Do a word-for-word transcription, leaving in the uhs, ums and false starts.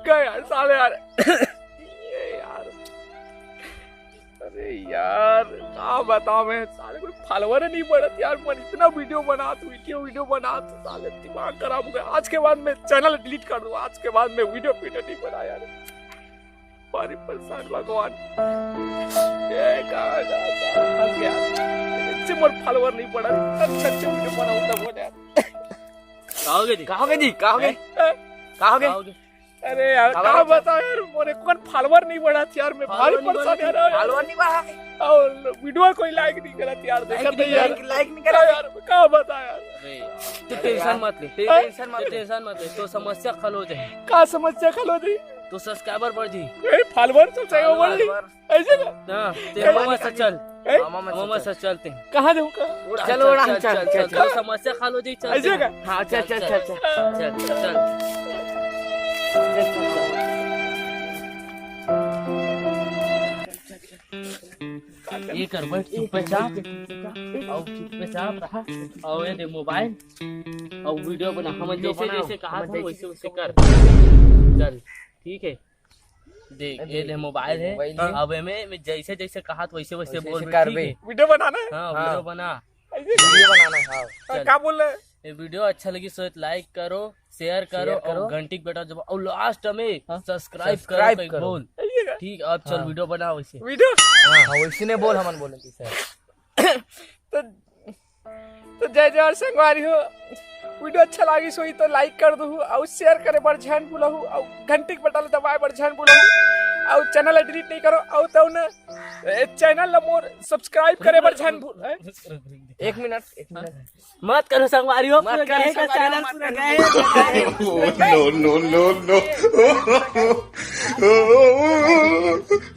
का यार, साले यार। ये यार, अरे यार, का बताओ मैं, साले कोई फॉलोअर नहीं बढ़त यार। मैं इतना वीडियो बनात हूँ, वीडियो वीडियो बनात हूँ, साले दिमाग खराब हो गया। आज के बाद मैं चैनल डिलीट कर दूँ, आज के बाद मैं वीडियो वीडियो नहीं बना यार। भारी परेशान भगवान। ये का, का, का, फंस गया। इससे मोर फॉलोअर नहीं बढ़त, अच्छे अच्छे वीडियो बनाऊँ तब हो यार। का होगे जी? का होगे जी? का होगे? हैं? का होगे? का होगे? अरे यार, का का बात है? बता यार, मोरे कोन फॉलोअर नहीं बढ़त यार, मैं भारी फॉलोअर नहीं परेशान बढ़त, यार। फॉलोअर नहीं बढ़ा। और वीडियो कोई लाइक नहीं करत यार, लाइक देखत नहीं नहीं यार। लाइक, लाइक नहीं करत। यार, का बता यार। अरे, तू अरे टेंशन यार। मत ले, तू हैं? टेंशन मत ले, टेंशन मत ले, तो समस्या हल हो जाए। का समस्या हल हो जाए? तो सब्सक्राइबर बढ़ जाए। ए, फॉलोअर तो सही हो बढ़ जाए। फॉलोअर। ऐसे का? हाँ, ते मामा से चल। हैं? मामा से चल। चलते हैं। कहाँ जाऊँ का? चलो, उड़ान चल, चल, चल, चल, चल। तो समस्या हल हो जाए, चलते ऐसे हैं। का? हाँ, चल, चल, चल, चल। चल, चल। ये कर, बैठ चुपचाप। और चुपचाप रहा। और ये दे मोबाइल। और वीडियो बना। हम वीडियो जैसे, बना। जैसे कहा हम था, जैसे, वैसे, वैसे कर। चल, ठीक है। देख, ये ले मोबाइल है। मोबाइल है। अब एमे, मैं जैसे, जैसे कहा था, वैसे, वैसे वैसे, बोल वैसे भी, करबे। ठीक है? वीडियो बनाना है? हाँ, हाँ। वीडियो बना। ऐसे कर। वीडियो बनाना है, हाँ। हाँ, चल। का बोल रहे हैं? ये वीडियो अच्छा लगी, सो लाइक करो, शेयर करो शेयर करो। और घंटी का बटन दबाओ। और लास्ट में हाँ। सब्सक्राइब करो, सब्सक्राइब कहीं करो। बोल। ऐसे का? ठीक, अब चल हाँ। वीडियो बनाओ वैसे। वीडियो? हाँ। हाँ, वैसे नहीं बोल, हमन बोले कि सर। तो तो जय जोहार संगवारी हो, वीडियो अच्छा लागिस होही तो लाइक कर दूहू, अउ शेयर करे बर झन भूलहू, अउ घंटी के बटन दबाए बर झन भूलहू, अउ चैनल ला डिलीट नहीं करो, अउ तो न, ए, चैनल ला मोर सब्सक्राइब करे बर झन भूल, हैं? एक मिनट, एक मिनट। मत करो संगवारी हो, मत पूरा करो गए का संगवारी हो, चैनल मत पूरा करो। गए, पूरा गए। Oh, no, no, no, no।